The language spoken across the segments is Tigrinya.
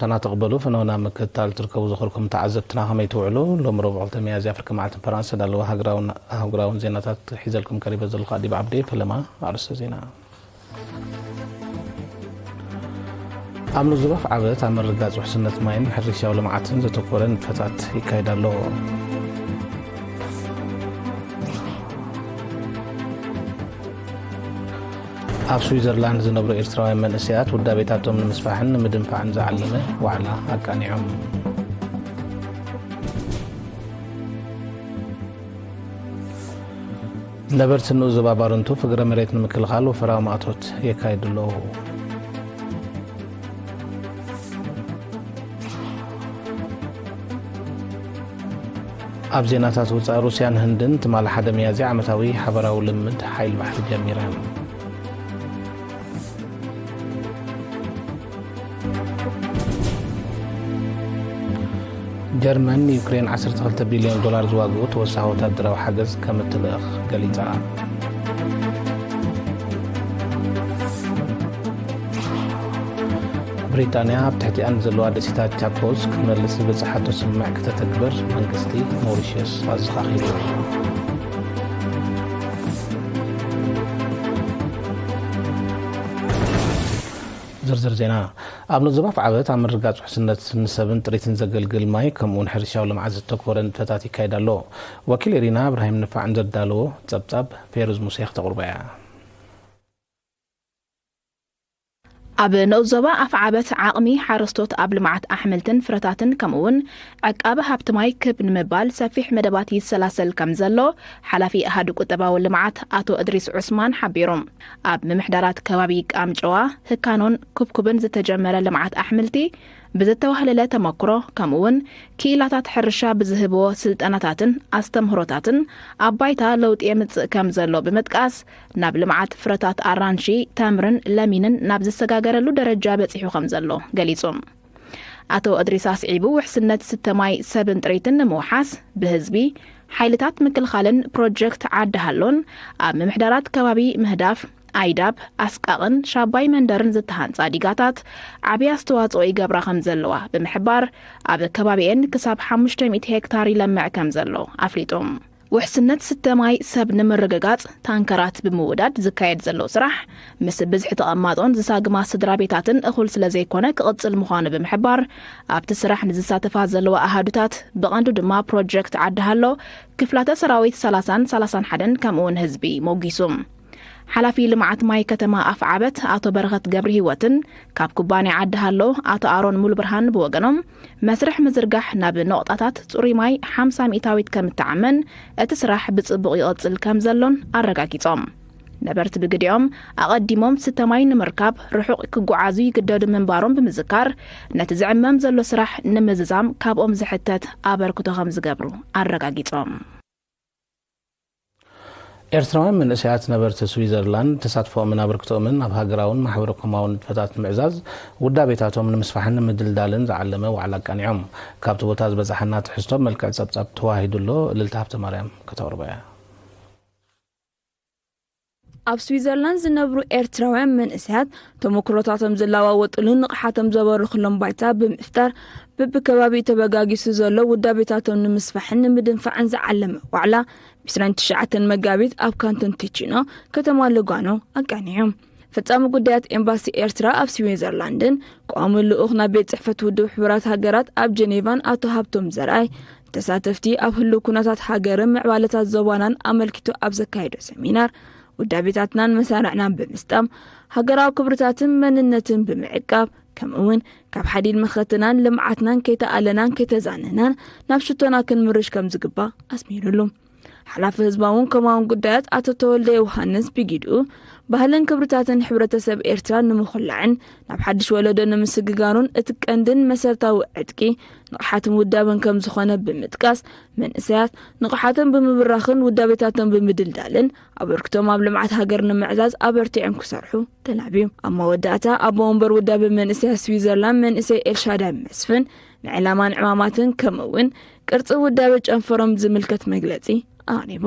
ሰላምታና ተቐበሉ። ፈነወና ምክትታል ትርከቡ ዝኾንኩም ተዓዘብትና ከመይ ትውዕሉ? ሎም ረቡዕ ክልተ ሚያዝያ ፍርቂ መዓልቲ ፈረንሳ ዝተዳለወ ሃገራውን ኣህጉራውን ዜናታት ሒዘልኩም ቀሪበ ዘለኹ ኣዲብ ዓብዲ። ፈለማ ኣርእስተ ዜና። ኣብ ንዙባፍ ዓበት ኣብ ምርግጋጽ ውሕስነት ማይን ሕርሻዊ ልምዓትን ዘተኮረ ንጥፈታት ይካየድ ኣሎ። ኣብ ስዊዘርላንድ ዝነብሩ ኤርትራውያን መንእሰያት ውዳቤታቶም ንምስፋሕን ንምድንፋዕን ዝዓለመ ዋዕላ ኣቃኒዖም። ነበርቲ ንኡስ ዞባ ባረንቱ ፍግረ መሬት ንምክልኻል ወፈራዊ ማእቶት የካይዱ ኣለዉ። ኣብ ዜናታት ወጻኢ፣ ሩስያን ህንድን ትማሊ ሓደ ሚያዝያ ዓመታዊ ሓበራዊ ልምምድ ሓይል ባሕሪ ጀሚረን። ጀርመን ንዩክሬን ዓሰርተ ክልተ ቢልዮን ዶላር ዝዋግኡ ተወሳኺ ወታደራዊ ሓገዝ ከም እትልእኽ ገሊጻ። ብሪጣንያ ኣብ ትሕቲኣን ዘለዋ ደሴታት ቻኮስ ክትመልስ ዝበጽሓቶ ስምምዕ ከተተግብር መንግስቲ ሞሪሸስ ኣዘኻኺሩ። ዝርዝር ዜና። ኣብ ንዙባፍ ዓበት ኣብ ምርጋጽ ውሕስነት ንሰብን ጥሪትን ዘገልግል ማይ ከምኡውን ሕርሻዊ ልምዓት ዘተኮረ ንጥፈታት ይካየድ ኣሎ። ወኪል ኤሪና እብራሂም ንፋዕን ዘዳለዎ ጸብጻብ ፌሩዝ ሙሴ ክተቕርቦ እያ። ኣብ ንኡስ ዞባ ኣፍዓበት ዓቕሚ ሓረስቶት ኣብ ልምዓት ኣሕምልትን ፍረታትን ከምኡውን ዕቃበ ሃብቲ ማይ ክብ ንምባል ሰፊሕ መደባት ይሰላሰል ከም ዘሎ ሓላፊ ኣሃዱ ቁጠባዊ ልምዓት ኣቶ እድሪስ ዑስማን ሓቢሩ። ኣብ ምምሕዳራት ከባቢ ቃምጨዋ፣ ህካኖን ኩብኩብን ዝተጀመረ ልምዓት ኣሕምልቲ ብዝተዋህለለ ተመክሮ ከምኡውን ክኢላታት ሕርሻ ብዝህብዎ ስልጠናታትን ኣስተምህሮታትን ኣብ ባይታ ለውጢ የምጽእ ከም ዘሎ ብምጥቃስ፣ ናብ ልምዓት ፍረታት ኣራንሺ፣ ተምርን ለሚንን ናብ ዝሰጋገረሉ ደረጃ በጺሑ ከም ዘሎ ገሊጹ። ኣቶ እድሪስ ኣስዒቡ፣ ውሕስነት ስተ ማይ ሰብን ጥሪትን ንምውሓስ ብህዝቢ፣ ሓይልታት ምክልኻልን ፕሮጀክት ዓዲ ሃሎን ኣብ ምምሕዳራት ከባቢ ምህዳፍ፣ ኣይዳብ፣ ኣስቃቕን ሻባይ መንደርን ዝተሃንጻ ዲጋታት ዓቢ ኣስተዋጽኦ ይገብራ ከም ዘለዋ ብምሕባር፣ ኣብ ከባቢኤን ክሳብ ሓሙሽተ ሚእቲ ሄክታር ይለምዕ ከም ዘሎ ኣፍሊጡ። ውሕስነት ስተ ማይ ሰብ ንምርግጋጽ ታንከራት ብምውዳድ ዝካየድ ዘሎ ስራሕ፣ ምስ ብዝሒ ተቐማጦን ዝሳግማ ስድራ ቤታትን እኹል ስለ ዘይኮነ ክቕጽል ምዃኑ ብምሕባር፣ ኣብቲ ስራሕ ንዝሳተፋ ዘለዋ ኣሃዱታት፣ ብቐንዱ ድማ ፕሮጀክት ዓዲ ሃሎ፣ ክፍላተ ሰራዊት ሰላሳን ሰላሳን ሓደን ከምኡውን ህዝቢ ሞጊሱ። ሓላፊ ልምዓት ማይ ከተማ ኣፍዓበት ኣቶ በረኸት ገብረሂወትን ካብ ኩባንያ ዓዲ ሃሎ ኣቶ ኣሮን ሙሉብርሃን ብወገኖም፣ መስርሕ ምዝርጋሕ ናብ ነቑጣታት ጽሩይ ማይ ሓምሳ ሚእታዊት ከም እትዓመን፣ እቲ ስራሕ ብጽቡቕ ይቕጽል ከም ዘሎን ኣረጋጊጾም። ነበርቲ ብግዲኦም፣ ኣቐዲሞም ስተ ማይ ንምርካብ ርሑቕ ክጓዓዙ ይግደዱ ምንባሮም ብምዝካር፣ ነቲ ዝዕመም ዘሎ ስራሕ ንምዝዛም ካብኦም ዝሕተት ኣበርክቶ ከም ዝገብሩ ኣረጋጊጾም። ኤርትራውያን መንእሰያት ነበርቲ ስዊዘርላንድ፣ ተሳትፎኦምን ኣበርክቶኦምን ኣብ ሃገራውን ማሕበረ-ኮማውን ንጥፈታት ንምዕዛዝ፣ ውዳቤታቶም ንምስፋሕን ንምድልዳልን ዝዓለመ ዋዕላ ኣቃኒዖም። ካብቲ ቦታ ዝበጻሓና ትሕዝቶ፣ መልክዕ ጸብጻብ ተዋሂዱ ኣሎ። እልልታ ሃብተማርያም ከተቕርቦ እያ። ኣብ ስዊዘርላንድ ዝነብሩ ኤርትራውያን መንእሰያት፣ ተመክሮታቶም ዝለዋወጥሉን ንቕሓቶም ዘበርኽሎም ባይታ ብምፍጣር፣ በብከባቢኡ ተበጋጊሱ ዘሎ ውዳቤታቶም ንምስፋሕን ንምድንፋዕን ዝዓለመ ዋዕላ፣ ብ ዕስራን ትሽዓተን መጋቢት ኣብ ካንቶን ቲቺኖ፣ ከተማ ሎጋኖ፣ ኣቃኒዑ። ፈጻሚ ጉዳያት ኤምባሲ ኤርትራ ኣብ ስዊዘርላንድን ቀዋሚ ልኡኽ ናብ ቤት ጽሕፈት ውድብ ሕቡራት ሃገራት ኣብ ጀኔቫን ኣቶ ሃብቶም ዘርኣይ፣ ተሳተፍቲ ኣብ ህሉው ኩነታት ሃገርን ምዕባለታት ዞባናን ኣመልኪቱ ኣብ ዘካየዶ ሰሚናር፣ ውዳቤታትናን መሳርዕናን ብምስጣም፣ ሃገራዊ ክብርታትን መንነትን ብምዕቃብ፣ ከምኡ'ውን ካብ ሓዲድ መኸተናን ልምዓትናን ከይተኣለናን ከይተዛነናን ናብ ሽቶና ክንምርሽ ከም ዝግባእ ኣስሚሩሉ። ሓላፊ ህዝባውን ኮማውን ጉዳያት ኣቶ ተወልደ ዮሃንስ ብጊድኡ፣ ባህልን ክብርታትን ሕብረተሰብ ኤርትራ ንምኹላዕን ናብ ሓድሽ ወለዶ ንምስግጋሩን እቲ ቀንድን መሰረታዊ ዕጥቂ ንቕሓትን ውዳበን ከም ዝኾነ ብምጥቃስ፣ መንእሰያት ንቕሓቶም ብምብራኽን ውዳቤታቶም ብምድልዳልን ኣበርክቶም ኣብ ልምዓት ሃገር ንምዕዛዝ ኣበርቲዖም ክሰርሑ ተላብዩ። ኣብ መወዳእታ፣ ኣቦ ወንበር ውዳበ መንእሰያት ስዊዘርላንድ መንእሰይ ኤልሻዳይ መስፍን፣ ንዕላማን ዕማማትን ከምኡ እውን ቅርጺ ውዳበ ጨንፈሮም ዝምልከት መግለጺ ኣቕሪቡ።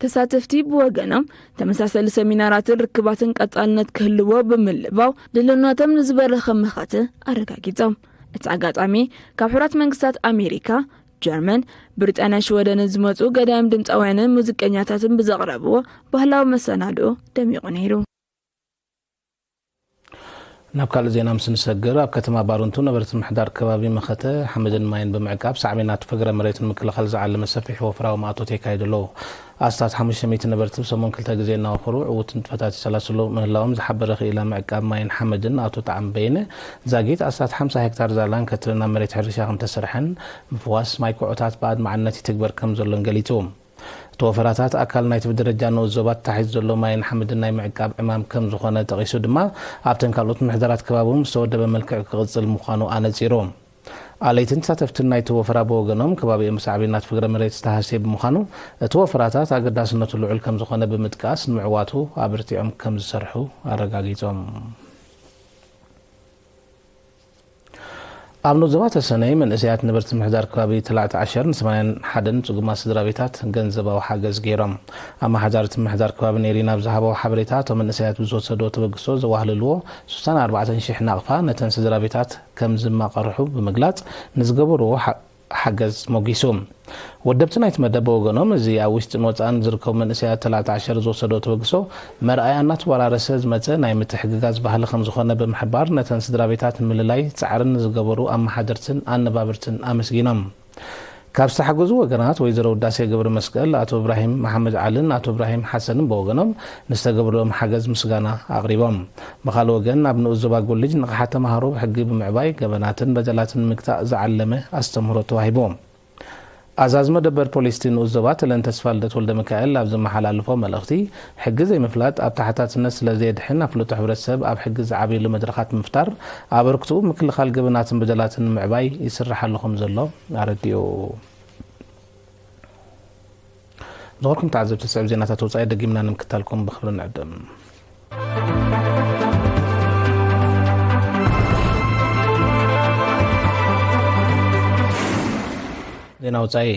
ተሳተፍቲ ብወገኖም፣ ተመሳሰሊ ሰሚናራትን ርክባትን ቀጻልነት ክህልዎ ብምልባው፣ ድልውነቶም ንዝበረኸ መኸተ ኣረጋጊጾም። እቲ ኣጋጣሚ ካብ ሕቡራት መንግስታት ኣሜሪካ፣ ጀርመን፣ ብሪጣንያ፣ ሽወደንን ዝመጹ ገዳይም ድምፃውያንን ሙዚቀኛታትን ብዘቕረብዎ ባህላዊ መሰናድኦ ደሚቑ ነይሩ። ናብ ካልእ ዜና ምስ ንሰግር፣ ኣብ ከተማ ባሩንቱ ነበርቲ ምሕዳር ከባቢ መኸተ ሓመድን ማይን ብምዕቃብ ሳዕቤናት ፍግረ መሬት ንምክልኻል ዝዓለመ ሰፊሕ ወፍራዊ ማእቶት የካይዱ ኣለዉ። ኣስታት ሓሙሽተ ሚእቲ ነበርቲ ብሰሙን ክልተ ግዜ እናወፈሩ ዕዉት ንጥፈታት ይሰላስሉ ምህላዎም ዝሓበረ ክኢላ ምዕቃብ ማይን ሓመድን ኣቶ ጣዕም በየነ፣ ዛጊት ኣስታት ሓምሳ ሄክታር ዛላን ከትርን ኣብ መሬት ሕርሻ ከምተሰርሐን ምፍዋስ ማይ ኩዖታት ብኣድማዕነት ይትግበር ከም ዘሎን ገሊጹ። እቲ ወፈራታት ኣካል ናይቲ ብደረጃ ንኡስ ዞባ ተታሒዙ ዘሎ ማይን ሓመድን ናይ ምዕቃብ ዕማም ከም ዝኾነ ጠቒሱ ድማ፣ ኣብተን ካልኦት ምሕደራት ከባቢ እውን ብዝተወደበ መልክዕ ክቕጽል ምዃኑ ኣነጺሩ። ኣለይትን ተሳተፍትን ናይቲ ወፈራ ብወገኖም፣ ከባቢኦም ብሳዕቤናት ፍግረ መሬት ዝተሃስየ ብምዃኑ፣ እቲ ወፈራታት ኣገዳስነቱ ልዑል ከም ዝኾነ ብምጥቃስ፣ ንምዕዋቱ ኣበርቲዖም ከም ዝሰርሑ ኣረጋጊጾም። ኣብ ንኡስ ዞባ ተሰነይ መንእሰያት ነበርቲ ምሕዳር ከባቢ ተላዕቲ ዓሸር ንሰማንያን ሓደን ጽጉማት ስድራ ቤታት ገንዘባዊ ሓገዝ ገይሮም። ኣመሓዳሪ እቲ ምሕዳር ከባቢ ኔሪና ኣብ ዝሃበዎ ሓበሬታ፣ እቶም መንእሰያት ብዝወሰድዎ ተበግሶ ዘዋህለልዎ ስሳን ኣርባዕተን ሽሕ ናቕፋ ነተን ስድራ ቤታት ከም ዝማቐርሑ ብምግላጽ፣ ንዝገበርዎ ሓ-፣ ሓገዝ ሞጊሱ። ወደብቲ ናይቲ መደብ ብወገኖም፣ እዚ ኣብ ውሽጥን ወጻእን ዝርከቡ መንእሰያት ተላዕቲ ዓሸር ዝወሰዶ ተበግሶ መርኣያ እናተወራረሰ ዝመጸ ናይ ምትሕግጋዝ ባህሊ ከም ዝኾነ ብምሕባር፣ ነተን ስድራ ቤታት ንምልላይ ጻዕሪ ንዝገበሩ ኣመሓደርትን ኣነባብርትን ኣመስጊኖም። ካብ ዝተሓገዙ ወገናት ወይዘሮ ውዳሴ ገብረ መስቀል፣ ኣቶ እብራሂም መሓመድ ዓልን ኣቶ እብራሂም ሓሰንን ብወገኖም ንዝተገብረሎም ሓገዝ ምስጋና ኣቕሪቦም። ብኻልእ ወገን፣ ኣብ ንኡስ ዞባ ጎልጅ ንቕሓት ተምሃሮ ብሕጊ ብምዕባይ ገበናትን በደላትን ንምግታእ ዝዓለመ ኣስተምህሮ ተዋሂቡ። ኣዛዚ መደበር ፖሊስ እቲ ንኡስ ዞባ ተለን ተስፋልደት ወልደ ሚካኤል ኣብ ዘመሓላልፎ መልእኽቲ፣ ሕጊ ዘይምፍላጥ ኣብ ተሓታትነት ስለ ዘየድሕን ኣፍልጦ ሕብረተሰብ ኣብ ሕጊ ዝዓብየሉ መድረኻት ምፍጣር ኣበርክትኡ ምክልኻል ገበናትን በደላትን ንምዕባይ ይስራሕ ኣሎ ከም ዘሎ ኣረዲኡ። ዝኸበርኩም ተዓዘብቲ፣ ዝስዕብ ዜናታት ወጻኢ ደጊምና ንምክታልኩም ብኽብሪ ንዕድም። ዜና ወጻኢ።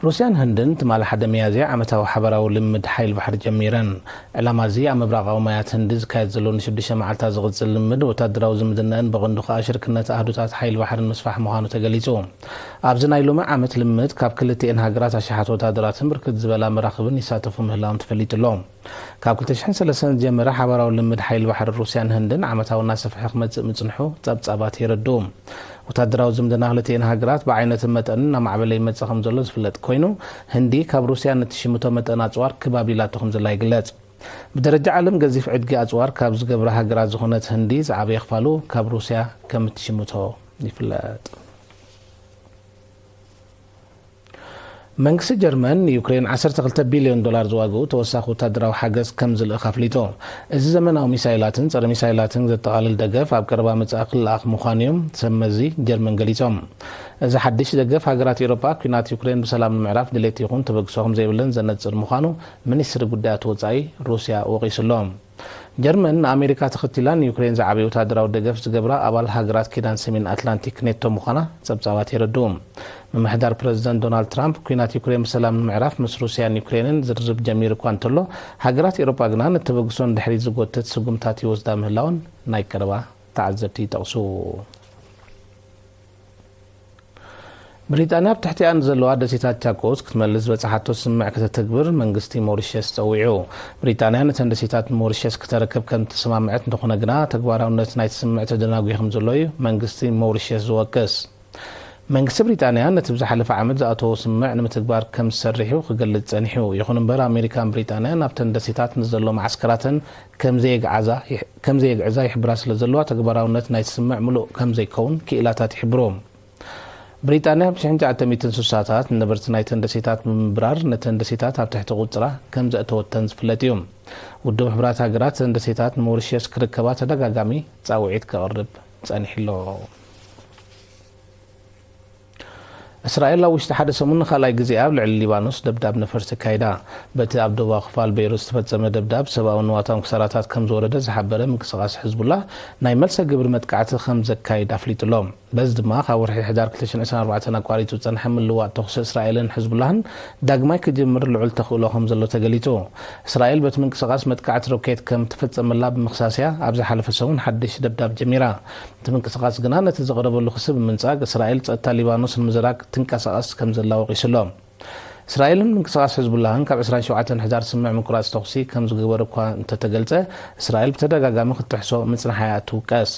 ሩስያን ህንድን ትማሊ ሓደ ሚያዝያ ዓመታዊ ሓበራዊ ልምምድ ሓይል ባሕሪ ጀሚረን። ዕላማ እዚ ኣብ ምብራቓዊ ማያት ህንዲ ዝካየድ ዘሎ ንሽዱሽተ መዓልታት ዝቕጽል ልምምድ ወታደራዊ ዝምድናኣን ብቐንዱ ከኣ ሽርክነት ኣህዱታት ሓይል ባሕርን ምስፋሕ ምዃኑ ተገሊጹ። ኣብዚ ናይ ሎሚ ዓመት ልምምድ ካብ ክልቲኤን ሃገራት ኣሽሓት ወታደራትን ብርክት ዝበላ መራኽብን ይሳተፉ ምህላዎም ተፈሊጡ ኣሎ። ካብ ክልተ ሽሕን ሰለስተን ዝጀመረ ሓባራዊ ልምድ ሓይሊ ባሕሪ ሩስያን ህንድን ዓመታዊ እናሰፍሐ ክመጽእ ምጽንሑ ጸብጻባት የረድኡ። ወታደራዊ ዝምድና ክልቲኤን ሃገራት ብዓይነትን መጠንን እናማዕበለ ይመጽእ ከም ዘሎ ዝፍለጥ ኮይኑ፣ ህንዲ ካብ ሩስያ ንትሽምቶ መጠን ኣጽዋር ክብ ኣቢላቶ ከም ዘላ ይግለጽ። ብደረጃ ዓለም ገዚፍ ዕድጊ ኣጽዋር ካብ ዝገብራ ሃገራት ዝኾነት ህንዲ ዝዓበየ ክፋሉ ካብ ሩስያ ከም እትሽምቶ ይፍለጥ። መንግስቲ ጀርመን ንዩክሬን ዓሰርተ ክልተ ቢልዮን ዶላር ዝዋግኡ ተወሳኺ ወታደራዊ ሓገዝ ከም ዝልእኽ ኣፍሊጡ። እዚ ዘመናዊ ሚሳይላትን ጸረ ሚሳይላትን ዘጠቓልል ደገፍ ኣብ ቀረባ መጻኢ ክለኣኽ ምዃኑ እዮም ሰብ መዚ ጀርመን ገሊጾም። እዚ ሓድሽ ደገፍ ሃገራት ኤውሮጳ ኲናት ዩክሬን ብሰላም ንምዕራፍ ድሌት ይኹን ተበግሶ ከም ዘይብለን ዘነጽር ምዃኑ ሚኒስትሪ ጉዳያት ወጻኢ ሩስያ ወቒሱ ኣሎ። ጀርመን ንኣሜሪካ ተኸቲላ ንዩክሬን ዝዓበየ ወታደራዊ ደገፍ ዝገብራ ኣባል ሃገራት ኪዳን ሰሜን ኣትላንቲክ ኔቶ ምዃና ጸብጻባት የረድኡ። ምምሕዳር ፕረዚደንት ዶናልድ ትራምፕ ኲናት ዩክሬን ብሰላም ንምዕራፍ ምስ ሩስያን ዩክሬንን ዝርርብ ጀሚሩ እኳ እንተሎ፣ ሃገራት ኤውሮጳ ግና ንተበግሶ ንድሕሪት ዝጎትት ስጉምታት ይወስዳ ምህላወን ናይ ቀረባ ተዓዘብቲ ይጠቕሱ። ብሪጣንያ ኣብ ትሕቲኣ ንዘለዋ ደሴታት ቻኮስ ክትመልስ ዝበጽሓቶ ስምምዕ ከተተግብር መንግስቲ ሞሪሸስ ጸዊዑ። ብሪጣንያ ነተን ደሴታት ንሞሪሸስ ክተረክብ ከም ዝተሰማምዐት እንተኾነ ግና፣ ተግባራውነት ናይቲ ስምምዕ ተደናጒዩ ከም ዘሎ እዩ መንግስቲ ሞሪሸስ ዝወቅስ። መንግስቲ ብሪጣንያ ነቲ ብዝሓለፈ ዓመት ዝኣተዎ ስምምዕ ንምትግባር ከም ዝሰርሕ እዩ ክገልጽ ጸኒሑ። ይኹን እምበር፣ ኣሜሪካን ብሪጣንያን ኣብተን ደሴታት ንዘሎ መዓስከራተን ከም ዘየግዓዛ ይሕ-፣ ከም ዘየግዕዛ ይሕብራ ስለ ዘለዋ፣ ተግባራውነት ናይቲ ስምምዕ ምሉእ ከም ዘይከውን ክኢላታት ይሕብሩ። ብሪጣንያ ኣብ ሽሕን ትሽዓተ ሚእትን ስሳታት ንነበርቲ ናይተን ደሴታት ብምብራር፣ ነተን ደሴታት ኣብ ትሕቲ ቁጽራ ከም ዘእተወተን ዝፍለጥ እዩ። ውድብ ሕቡራት ሃገራት እተን ደሴታት ንሞሪሸስ ክርከባ ተደጋጋሚ ጻውዒት ከቕርብ ጸኒሑ ኣሎ። እስራኤል ኣብ ውሽጢ ሓደ ሰሙን ንኻልኣይ ግዜ ኣብ ልዕሊ ሊባኖስ ደብዳብ ነፈርቲ ኣካይዳ። በቲ ኣብ ደቡባዊ ክፋል ቤይሩት ዝተፈጸመ ደብዳብ፣ ሰብኣዊ ንዋታውን ክሳራታት ከም ዝወረደ ዝሓበረ ምንቅስቓስ ሕዝቡላህ፣ ናይ መልሰ ግብሪ መጥቃዕቲ ከም ዘካይድ ኣፍሊጡ ኣሎ። በዚ ድማ ካብ ወርሒ ሕዳር ክልተ ሽሕን ዕስራን ኣርባዕተን ኣቋሪጹ ዝጸንሐ ምልውዋጥ ተኹሲ እስራኤልን ሕዝቡላህን ዳግማይ ክጅምር ልዑል ተኽእሎ ከም ዘሎ ተገሊጹ። እስራኤል በቲ ምንቅስቓስ መጥቃዕቲ ሮኬት ከም ትፍጸመላ ብምኽሳስ እያ ኣብ ዝሓለፈ ሰሙን ሓድሽ ደብዳብ ጀሚራ። እቲ ምንቅስቓስ ግና ነቲ ዝቐረበሉ ክሲ ብምንጻግ እስራኤል ጸጥታ ሊባኖስ ንምዝራግ ትንቀሳቐስ ከም ዘላ ወቒሱ ኣሎ። እስራኤልን ምንቅስቓስ ሕዝቡላህን ካብ ዕስራን ሸውዓተን ሕዳር ስምምዕ ምቁራጽ ተኹሲ ከም ዝገበሩ እኳ እንተተገልጸ፣ እስራኤል ብተደጋጋሚ ክትጥሕሶ ምጽንሓ እያ እትውቀስ።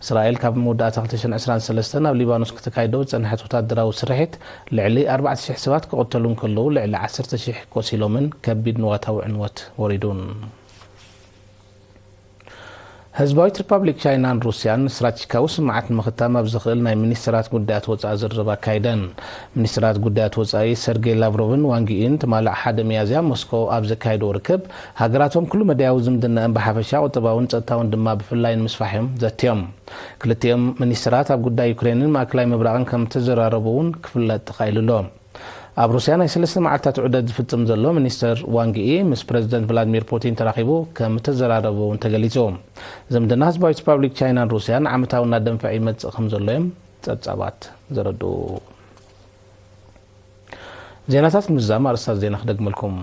እስራኤል ካብ መወዳእታ ክልተ ሽሕን ዕስራን ሰለስተን ኣብ ሊባኖስ ክተካይዶ ዝጸንሐት ወታደራዊ ስርሒት ልዕሊ ኣርባዕተ ሽሕ ሰባት ክቕተሉ እንከለዉ፣ ልዕሊ ዓሰርተ ሽሕ ቆሲሎምን ከቢድ ንዋታዊ ዕንወት ወሪዱን። ህዝባዊት ሪፓብሊክ ቻይናን ሩስያን ስትራቴጂካዊ ስምዓት ንምኽታም ኣብ ዘኽእል ናይ ሚኒስትራት ጉዳያት ወጻኢ ዝርርብ ኣካይደን። ሚኒስትራት ጉዳያት ወጻኢ ሰርጌይ ላቭሮቭን ዋንግ ዪን ትማሊ ሓደ ሚያዝያ ሞስኮ ኣብ ዘካየድዎ ርክብ፣ ሃገራቶም ኩሉ መዳያዊ ዝምድናኣን ብሓፈሻ ቁጠባውን ጸጥታውን ድማ ብፍላይ ንምስፋሕ እዮም ዘትዮም። ክልቲኦም ሚኒስትራት ኣብ ጉዳይ ዩክሬንን ማእከላይ ምብራቕን ከም እተዘራረቡ እውን ክፍለጥ ተኻኢሉ ኣሎ። ኣብ ሩስያ ናይ ሰለስተ መዓልታት ዑደት ዝፍጽም ዘሎ ሚኒስተር ዋንግ ዪ ምስ ፕረዚደንት ቭላድሚር ፑቲን ተራኺቡ ከም እተዘራረቡ እውን ተገሊጹ። ዝምድና ህዝባዊት ሪፓብሊክ ቻይናን ሩስያን ዓመታዊ እናደንፈዐ ይመጽእ ከም ዘሎ እዮም ጸብጻባት ዘረድኡ። ዜናታት ምዝዛም ኣርእስታት ዜና ክደግመልኩም።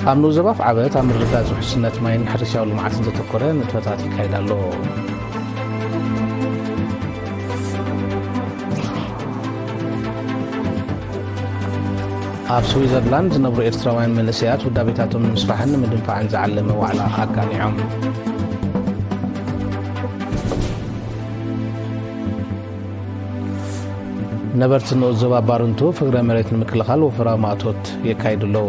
ኣብ ንኡስ ዞባ ኣፍዓበት ኣብ ምርግጋጽ ውሕስነት ማይን ሕርሻዊ ልምዓትን ዘተኮረ ንጥፈታት ይካየድ ኣሎ። ኣብ ስዊዘርላንድ ዝነብሩ ኤርትራውያን መንእሰያት ውዳቤታቶም ንምስፋሕን ንምድንፋዕን ዝዓለመ ዋዕላ ኣቃኒዖም። ነበርቲ ንኡስ ዞባ ባርንቱ ፍግረ መሬት ንምክልኻል ወፈራዊ ማእቶት የካይዱ ኣለዉ።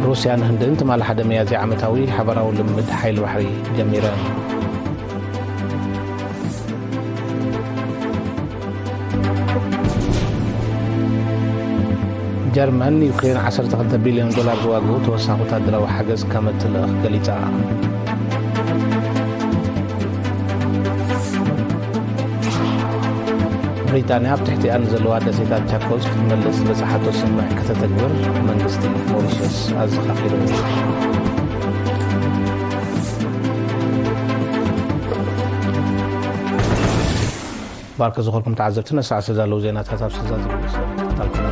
ሩስያን ህንድን ትማሊ ሓደ ሚያዝያ ዓመታዊ ሓባራዊ ልምምድ ሓይሊ ባሕሪ ጀሚረን። ጀርመን ዩክሬን ዓሰርተ ክልተ ቢልዮን ዶላር ዝዋግኡ ተወሳኺ ወታደራዊ ሓገዝ ከም እትልእኽ ገሊጻ። ብሪጣንያ ኣብ ትሕቲኣ ንዘለዋ ደሴታት ቻኮስ ክትመልስ ዝበጽሓቶ ስምምዕ ከተተግብር መንግስቲ ሞሪሸስ ኣዘኻኺሩ። ባርከ ዝኾንኩም ተዓዘብቲ ነሳዕ ስለ ዘለዉ ዜናታት ኣብ ስዛ ዝምልሱ ተኸታተልኩም።